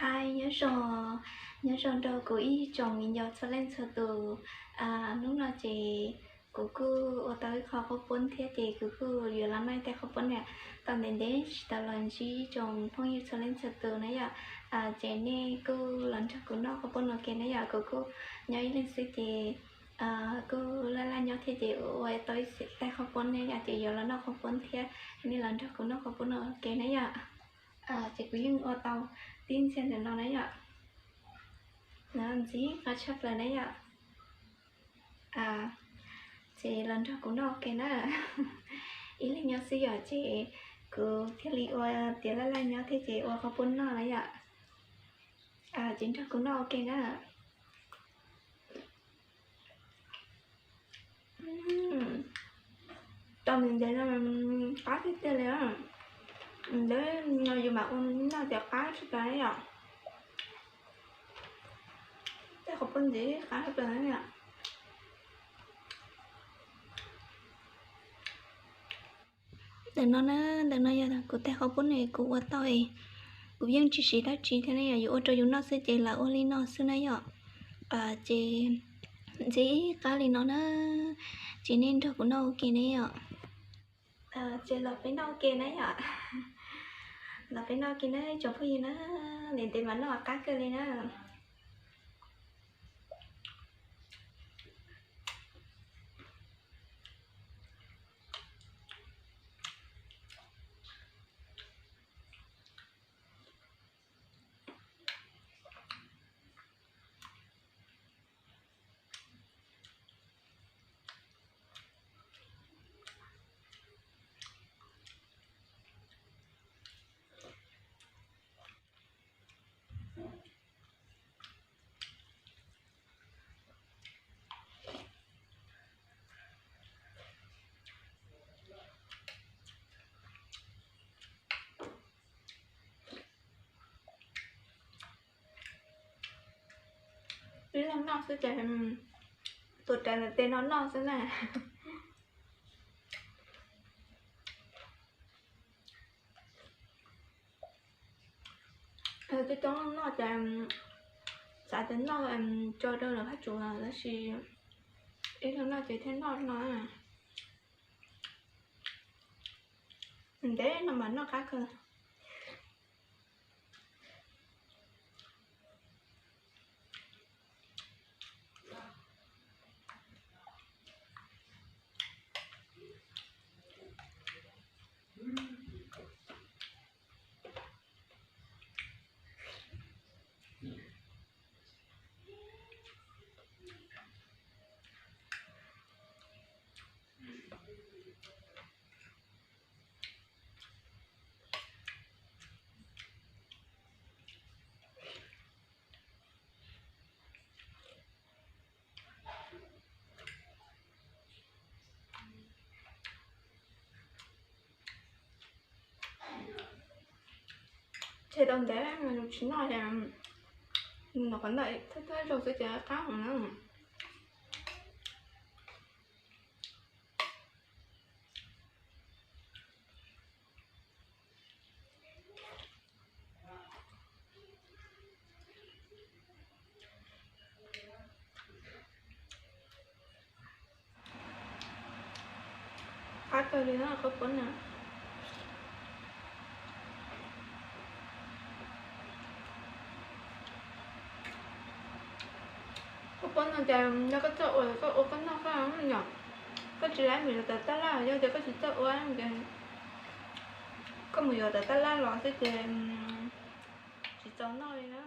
Hi, nyob zoo, nyob zoo rau kuv ib tsoom viv ncaus txhua leej txhua tus. Hnub no ces kuv kuj ua tau ib qho qhaub poob thiab ces kuv kuj yuav los noj ib tais qhaub poob na. Tau ntev ntev tsis tau los ntsib tsoom phooj ywg txhua leej txhua tus na yom. Ces nej kuj los nrog kuv noj qhaub poob no ua ke na yom, kuv kuj nyob ib leeg xwb ces kuj laj laj nyob thiab ces ua tau ib tais qhaub poob na yom, ces yuav los noj qhaub poob thiab, nej los nrog kuv noj qhaub poob no ua ke na yom. Ces kuv yeej ua tau tib ntxhia ntawm no na yom. No ntxim qab tshaj plaws na yom. Ces los nrog kuv noj ua ke na. Ib leeg nyob xwb yom, ces kuv thiaj li ua tias laj laj nyob thiab ces ua qhaub poob noj na yom. Ces nrog kuv noj ua ke na. Tau ntev ntev no qab tiag tiag li. Ntev no yus mam ua noj ces qab tshaj plaws na yom. Tais qhaub poob ntxim qab tshaj plaws na yom. Ntawm no na, ntawm no yog kuv tais qhaub poob ne, kuv ua tau, kuv yeej tsis siv dab tsi thiab ne yom, yuav ua rau yus noj xwb ces lam ua li no xwb na yom. Ces ntxim qab li no na, ces nej nrog kuv noj ua ke ne yom. Ces los peb noj ua ke na yom. Los peb noj ua ke na tsoom phooj ywg na, ntev ntev mas noj qab kawg li na. Ib leeg noj xwb ces tuav rawv ntawm tes no noj xwb na. Coob coob noj ces xav tias noj tso rau lawv phab tsuv tab sis ib leeg noj ces thiaj noj no. Ntev no mas noj qab kawg. Tseg tau ntev mas yus tsis noj ces nws nyuam qhuav ntawm thawj thawj zaug xwb ces qab heev na. Qab kawg li na qhaub poob na. Qhaub poob no ces yog koj txawj ua, koj ua koj noj koj yom, koj tsis laib mus yuav tom tab laj, yog tias koj tsis txawj ua ces koj mus yuav tom tab laj los xwb ces tsis txaus noj li na.